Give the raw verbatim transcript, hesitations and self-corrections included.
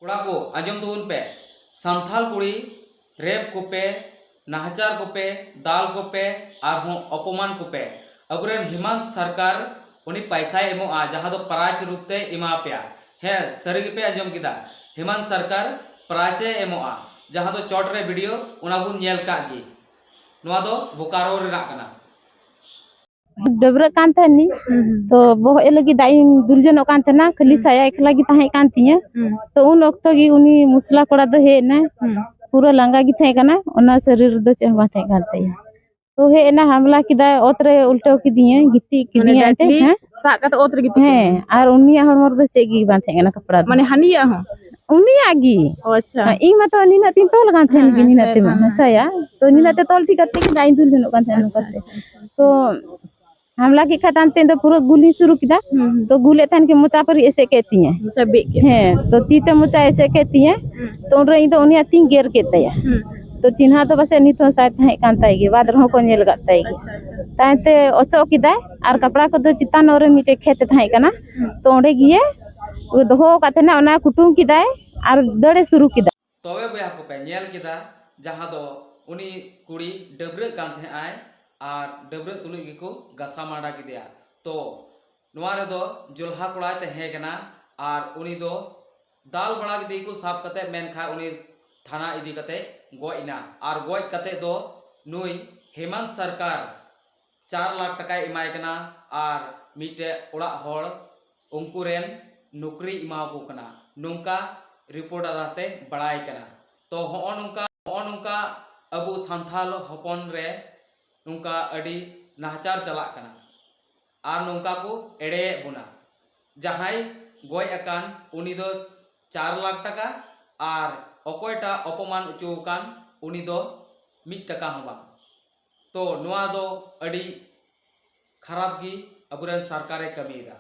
ᱠᱚᱲᱟ ᱠᱚ, ᱟᱸᱡᱚᱢ ᱛᱟᱵᱚᱱ ᱯᱮ, ᱥᱟᱱᱛᱟᱲ ᱠᱩᱲᱤ ᱨᱮᱯ ᱠᱚᱯᱮ, ᱱᱟᱦᱟᱪᱟᱨ ᱠᱚᱯᱮ, ᱫᱟᱞ ᱠᱚᱯᱮ, ᱟᱨᱦᱚᱸ ᱚᱯᱚᱢᱟᱱ ᱠᱚᱯᱮ᱾ ᱟᱵᱚᱨᱮᱱ ᱦᱮᱢᱟᱱᱛ ᱥᱚᱨᱠᱟᱨ ᱩᱱᱤ ᱯᱟᱭᱥᱟᱭ ᱮᱢᱚᱜᱼᱟ, ᱡᱟᱦᱟᱸ ᱫᱚ ᱯᱨᱟᱭᱤᱡᱽ ᱨᱩᱯ ᱛᱮ ᱮᱢᱟ ᱯᱮᱭᱟ᱾ ᱦᱮᱸ, ᱥᱟᱹᱨᱤ ᱜᱮᱯᱮ ᱟᱸᱡᱚᱢ ᱠᱮᱫᱟ, ᱦᱮᱢᱟᱱᱛ ᱥᱚᱨᱠᱟᱨ ᱯᱨᱟᱭᱤᱡᱽ ᱮ ᱮᱢᱚᱜᱼᱟ, ᱡᱟᱦᱟᱸ ᱫᱚ ᱪᱚᱴ ᱨᱮ ᱵᱷᱤᱰᱤᱭᱳ, ᱚᱱᱟ ᱵᱚᱱ ᱧᱮᱞ ᱠᱟᱜ ᱜᱮ᱾ ᱱᱚᱣᱟ ᱫᱚ ᱵᱳᱠᱟᱨᱳ ᱨᱮᱱᱟᱜ ᱠᱟᱱᱟ᱾ ᱰᱟᱹᱵᱽᱨᱟᱹᱜ ᱠᱟᱱ ᱛᱟᱦᱮᱱᱤᱧ᱾ ᱦᱩᱸ, ᱦᱩᱸ᱾ ᱛᱚ ᱵᱚᱦᱚᱜ ᱮ ᱞᱟᱹᱜᱤᱫ ᱫᱟᱜ ᱤᱧ ᱫᱩᱞ ᱡᱚᱱᱚᱜ ᱠᱟᱱ ᱛᱟᱦᱮᱱᱟ, ᱠᱷᱟᱹᱞᱤ ᱦᱩᱸ᱾ ᱥᱟᱭᱟ ᱮᱠᱞᱟ ᱜᱮ ᱛᱟᱦᱮᱸ ᱠᱟᱱ ᱛᱤᱧᱟᱹ᱾ ᱦᱩᱸ᱾ ᱛᱚ ᱩᱱ ᱚᱠᱛᱚ ᱜᱮ ᱩᱱᱤ ᱢᱩᱥᱞᱟ ᱠᱚᱲᱟ ᱫᱚ ᱦᱮᱡ ᱮᱱᱟᱭ᱾ ᱦᱩᱸ᱾ ᱯᱩᱨᱟᱹ ᱞᱟᱸᱜᱟ ᱜᱮ ᱛᱟᱦᱮᱸ ᱠᱟᱱᱟ, ᱚᱱᱟ ᱥᱟᱹᱨᱤᱨ ᱨᱮᱫᱚ ᱪᱮᱫ ᱦᱚᱸ ᱵᱟᱝ ᱛᱟᱦᱮᱸ ᱠᱟᱱ ᱛᱟᱭᱟ᱾ ᱛᱚ ᱦᱮᱡ ᱮᱱᱟ, ᱦᱟᱢᱞᱟ ᱠᱮᱫᱟᱭ, ᱚᱛ ᱨᱮ ᱩᱞᱴᱟᱹᱣ ᱠᱤᱫᱤᱧᱟᱭ, ᱜᱤᱛᱤᱡ ᱢᱟᱱᱮ ᱠᱤᱫᱤᱧᱟᱭ ᱮᱱᱛᱮ, ᱰᱟᱭᱨᱮᱠᱴᱞᱤ ᱦᱮᱸ? ᱥᱟᱵ ᱠᱟᱛᱮ ᱚᱛ ᱨᱮ ᱜᱤᱛᱤᱡ ᱦᱮᱸ, ᱠᱤᱫᱤᱧᱟᱭ᱾ ᱟᱨ ᱩᱱᱤᱭᱟᱜ ᱦᱚᱲᱢᱚ ᱨᱮᱫᱚ ᱪᱮᱫ ᱜᱮ ᱵᱟᱝ ᱛᱟᱦᱮᱸ ᱠᱟᱱᱟ, ᱠᱟᱯᱲᱟ ᱫᱚ᱾ ᱢᱟᱱᱮ ᱦᱟᱹᱱᱤᱭᱟᱜ ᱦᱚᱸ? ᱩᱱᱤᱭᱟᱜ ᱜᱮ᱾ ᱚ, ᱟᱪᱪᱷᱟ᱾ ᱤᱧ ᱢᱟᱛᱚ ᱱᱤᱱᱟᱹᱜ ᱛᱤᱧ ᱛᱚᱞ ᱟᱠᱟᱱ ᱛᱟᱦᱮᱱ ᱦᱮᱸ, ᱜᱮ, ᱦᱮᱸ, ᱱᱤᱱᱟᱹᱜ ᱦᱮᱸ, ᱛᱮᱢᱟ, ᱦᱮᱸ, ᱦᱮᱸ᱾ ᱦᱟᱥᱟᱭᱟ᱾ ᱛᱚ ᱦᱩᱸ᱾ ᱱᱤᱱᱟᱹᱜ ᱛᱮ ᱛᱚᱞ ᱴᱷᱤᱠ ᱠᱟᱛᱮ ᱜᱮ ᱫᱟᱜ ᱤᱧ ᱫᱩᱞ ᱡᱚᱱᱚᱜ ᱠᱟᱱ ᱛᱟᱦᱮᱱᱟ ᱟᱪᱪᱷᱟ, ᱱᱚᱝᱠᱟ ᱛᱮ᱾ ᱟᱪᱪᱷᱟ, ᱟᱪᱪᱷᱟ, ᱟᱪᱪᱷᱟ᱾ ᱛᱚ ᱦᱟᱢᱞᱟ ᱠᱮᱫ ᱠᱷᱟᱡ ᱛᱟᱭᱚᱢ ᱛᱮ ᱤᱧ ᱫᱚ ᱯᱩᱨᱟᱹ ᱜᱩᱞᱤᱧ ᱥᱩᱨᱩ ᱠᱮᱫᱟ᱾ ᱦᱩᱸ, ᱦᱩᱸ᱾ ᱛᱚ ᱜᱩᱞᱮᱫ ᱛᱟᱦᱮᱱ ᱠᱤᱱ, ᱢᱚᱪᱟ ᱯᱟᱹᱨᱤ ᱮᱥᱮᱫ ᱠᱮᱫ ᱛᱤᱧᱟᱹ᱾ ᱢᱚᱪᱟ ᱵᱤᱫ ᱠᱮᱫ ᱦᱮᱸ, ᱛᱟᱢᱟ᱾ ᱛᱚ ᱛᱤ ᱛᱮ ᱢᱚᱪᱟ ᱮᱥᱮᱫ ᱠᱮᱫ ᱛᱤᱧᱟᱹ᱾ ᱦᱩᱸ᱾ ᱛᱚ ᱩᱱᱨᱮ ᱤᱧ ᱫᱚ ᱩᱱᱤᱭᱟᱜ ᱛᱤᱧ ᱜᱮᱨ ᱠᱮᱫ ᱛᱟᱭᱟ᱾ ᱦᱩᱸ, ᱦᱩᱸ᱾ ᱛᱚ ᱪᱤᱱᱦᱟᱹ ᱫᱚ ᱯᱟᱥᱮᱡ ᱱᱤᱛ ᱦᱚᱸ ᱥᱟᱭ ᱛᱟᱦᱮᱸ ᱠᱟᱱ ᱛᱟᱭ ᱜᱮ, ᱵᱟᱫ ᱨᱮᱦᱚᱸ ᱠᱚ ᱧᱮᱞ ᱟᱠᱟᱫ ᱛᱟᱭ ᱜᱮ᱾ ᱟᱪᱪᱷᱟ, ᱟᱪᱪᱷᱟ᱾ ᱛᱟᱭᱚᱢ ᱛᱮ ᱚᱪᱚᱜ ᱠᱮᱫᱟᱭ ᱟᱨ ᱠᱟᱯᱲᱟ ᱠᱚᱫᱚ ᱪᱮᱛᱟᱱ ᱧᱚᱜ ᱨᱮ ᱢᱤᱫᱴᱮᱡ ᱠᱷᱮᱛ ᱛᱟᱦᱮᱸ ᱠᱟᱱᱟ᱾ ᱦᱩᱸ᱾ ᱛᱚ ᱚᱸᱰᱮ ᱜᱮ ᱫᱚᱦᱚ ᱟᱠᱟᱫ ᱛᱟᱦᱮᱱᱟ, ᱚᱱᱟ ᱠᱩᱴᱩᱢ ᱠᱮᱫᱟᱭ ᱟᱨ ᱫᱟᱹᱲᱮ ᱥᱩᱨᱩ ᱠᱮᱫᱟ᱾ ᱛᱚᱵᱮ ᱵᱚᱭᱦᱟ ᱠᱚᱯᱮ ᱧᱮᱞ ᱠᱮᱫᱟ, ᱡᱟᱦᱟᱸ ᱫᱚ ᱩᱱᱤ ᱠᱩᱲᱤ ᱰᱟᱹᱵᱽᱨᱟᱹᱜ ᱠᱟᱱ ᱛᱟᱦᱮᱸᱜ ᱟᱭ ᱟᱨ ᱰᱟᱹᱵᱽᱨᱟᱹᱜ ᱛᱩᱞᱩᱡ ᱜᱮᱠᱚ ᱜᱟᱥᱟᱣ ᱢᱟᱰᱟ ᱠᱮᱫᱮᱭᱟ᱾ ᱛᱚ ᱱᱚᱣᱟ ᱨᱮᱫᱚ ᱡᱚᱞᱦᱟ ᱠᱚᱲᱟᱭ ᱛᱟᱦᱮᱸ ᱠᱟᱱᱟ ᱟᱨ ᱩᱱᱤ ᱫᱚ ᱫᱟᱞ ᱵᱟᱲᱟ ᱠᱮᱫᱮᱭᱟᱠᱚ ᱥᱟᱵ ᱠᱟᱛᱮ, ᱢᱮᱱᱠᱷᱟᱱ ᱩᱱᱤ ᱛᱷᱟᱱᱟ ᱤᱫᱤ ᱠᱟᱛᱮ ᱜᱚᱡ ᱮᱱᱟ᱾ ᱟᱨ ᱜᱚᱡ ᱠᱟᱛᱮ ᱫᱚ ᱱᱩᱭ ᱦᱮᱢᱟᱱᱛ ᱥᱚᱨᱠᱟᱨ ᱪᱟᱨ ᱞᱟᱠᱷ ᱴᱟᱠᱟᱭ ᱮᱢᱟᱭ ᱠᱟᱱᱟ ᱟᱨ ᱢᱤᱫᱴᱮᱡ ᱚᱲᱟᱜ ᱦᱚᱲ ᱩᱱᱠᱩ ᱨᱮᱱ ᱱᱚᱠᱨᱤ ᱮᱢᱟᱣᱟᱠᱚ ᱠᱟᱱᱟ, ᱱᱚᱝᱠᱟ ᱨᱤᱯᱳᱨᱴ ᱟᱫᱷᱟᱨ ᱛᱮ ᱵᱟᱲᱟᱭ ᱠᱟᱱᱟ᱾ ᱛᱚ ᱦᱚᱸᱜᱼᱚ ᱱᱚᱝᱠᱟ, ᱦᱚᱸᱜᱼᱚ ᱱᱚᱝᱠᱟ ᱟᱵᱚ ᱥᱟᱱᱛᱟᱞ ᱦᱚᱯᱚᱱ ᱨᱮ ᱱᱚᱝᱠᱟ ᱟᱹᱰᱤ ᱱᱟᱦᱟᱪᱟᱨ ᱪᱟᱞᱟᱜ ᱠᱟᱱᱟ ᱟᱨ ᱱᱚᱝᱠᱟ ᱠᱚ ᱮᱲᱮᱭᱮᱫ ᱵᱚᱱᱟ᱾ ᱡᱟᱦᱟᱸᱭ ᱜᱚᱡ ᱟᱠᱟᱱ ᱩᱱᱤ ᱫᱚ ᱪᱟᱨ ᱞᱟᱠᱷ ᱴᱟᱠᱟ ᱟᱨ ᱚᱠᱚᱭᱴᱟᱜ ᱚᱯᱚᱢᱟᱱ ᱦᱚᱪᱚ ᱟᱠᱟᱱ ᱩᱱᱤ ᱫᱚ ᱢᱤᱫ ᱴᱟᱠᱟ ᱦᱚᱸ ᱵᱟᱝ᱾ ᱛᱚ ᱱᱚᱣᱟ ᱫᱚ ᱟᱹᱰᱤ ᱠᱷᱟᱨᱟᱯ ᱜᱮ ᱟᱵᱚᱨᱮᱱ ᱥᱚᱨᱠᱟᱨᱮ ᱠᱟᱹᱢᱤᱭᱮᱫᱟ᱾